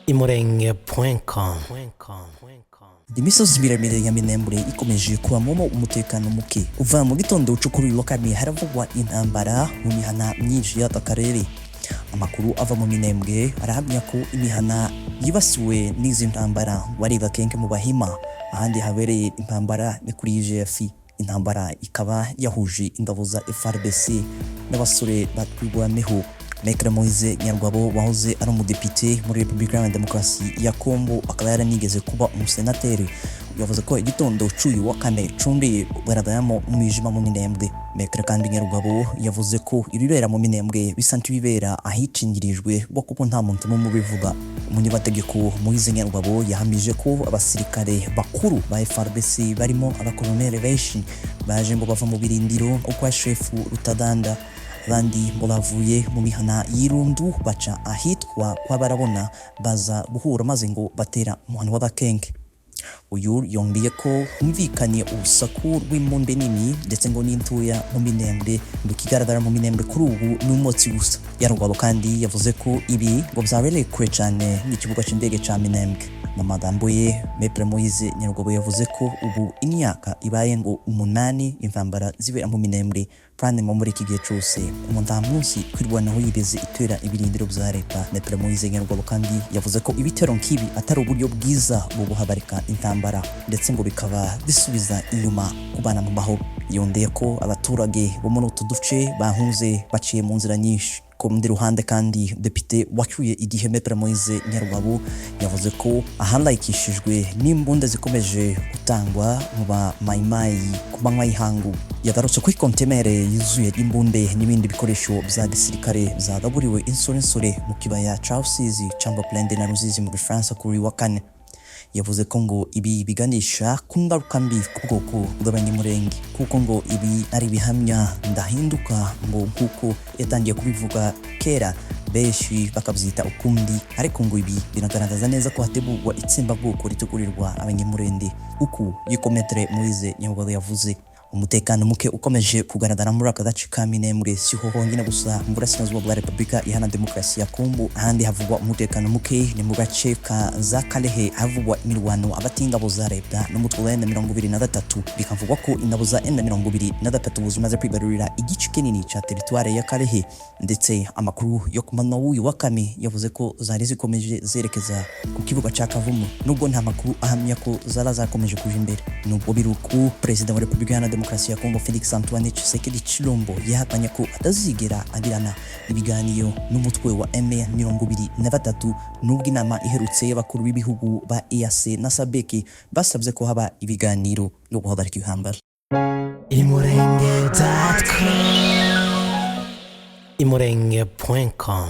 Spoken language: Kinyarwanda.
Imurenge.com. Imisozi miremire ya Minembwe ikomeje kubamo umutekano muke. Uva mu gitondo cyo kuri uyu wa kane haravugwa intambara mu mihana myinshi y'aka karere. Amakuru ava mu Minembwe arahamya ko imihana yibasiwe n'izi ntambara wari Gakenke mu Bahima, ahandi habereye intambara ni kuri IGF. Intambara ikaba yahuje ingabo za FARDC n'abasore ba Twirwaneho. Maître Moise Nyarugabo wahoze ari umudepite muri Repubulika Iharanira Demokarasi ya Kongo, akaba yaranigeze kuba umusenateri, yavuze ko igitondo cy'uyu wa kane cumbiye barabayamo umwijima mu Minembwe. Maître kandi Nyarugabo yavuze ko ibibera mu Minembwe bisa nk'ibibera ahikingirijwe bo, kuko nta muntu n'umwe ubivuga. Umunyamategeko Moise Nyarugabo yahamije ko abasirikare bakuru ba FARDC barimo abakoloneli benshi baje ngo bava mu birindiro ukwa shefu Rutadanda, abandi ngo bavuye mu mihana y'Irundu baca ahitwa kwa Barabona, baza guhura maze ngo batera umuhana w'Abakenke. Uyu yongeye ko humvikanye urusaku rw'imbunda nini ndetse ngo n'intoya mu Minembwe, ngo ikigaragara mu Minembwe kuri ubu ni umwotsi gusa. Yarugabo kandi yavuze ko ibi ngo byabereye kure cyane n'ikibuga cy'indege cya Minembwe. Mu magambo ye, Maître Moise Nyarugabo yavuze ko ubu imyaka ibaye ngo 8 intambara zibera mu Minembwe, kandi ngo muri iki gihe cyose ngo nta munsi Twirwaneho yigeze itera ibirindiro bya leta. Maître Moise Nyarugabo kandi yavuze ko ibitero nk'ibi atari uburyo bwiza bwo guhagarika intambara, ndetse ngo bikaba bisubiza inyuma kubana mu mahoro. Yongeye ko abaturage bo muri utu duce bahunze baciye mu nzira nyinshi. Ku rundi ruhande kandi, depite wacyuye igihe Maître Moise Nyarugabo yavuze ko ahangayikishijwe n'imbunda zikomeje gutangwa mu ba mayimayi ku manywa y'ihangu. Yagarutse kuri kontenere yuzuye imbunde n'ibindi bikoresho bya gisirikare byagaburiwe insorensore mu kibaya ca Rusizi cyangwa Plaine de la Ruzizi mu Gifaransa kuri uyu wa kane. Yavuze ko ngo ibi biganisha ku ngaruka mbi ku bwoko bw'Abanyamurenge, kuko ngo ibi ari ibihamya ndahinduka, ngo nk'uko yatangiye kubivuga kera benshi bakabyita ukundi, ariko ngo ibi binagaragaza neza ko hategurwa itsembabwoko ritegurirwa Abanyamurenge. Uku niko Maître Moise Nyarugabo yavuze. Umutekano muke ukomeje kugaragara muri aka gace ka Minembwe siho honyine gusa mu burasirazuba bwa Repubulika Iharanira Demokarasi ya Kongo. Ahandi havugwa umutekano muke ni mu gace ka za Kalehe, havugwa imirwano hagati y'ingabo za leta n'umutwe wa M23. Bikavugwa ko ingabo za M23 zimaze kwigarurira igice kinini ca teritware ya Kalehe, ndetse amakuru yo ku manywa w'uyu wa kane yavuze ko zari zikomeje zerekeza ku kibuga ca Kavumu, nubwo nta makuru ahamya ko zara zakomeje kuja imbere. Nubwo biri uku, Perezida wa Repubulika Iharanira Demokarasi ya Kongo Felix Antoine Tshisekedi Tshilombo yahakanye ko atazigera agirana ibiganiro n'umutwe wa M23, nubwo inama iherutse y'abakuru b'ibihugu ba EAC na SADC basabye ko haba ibiganiro no guhagarika intambara. Imurenge.com. Imurenge.com.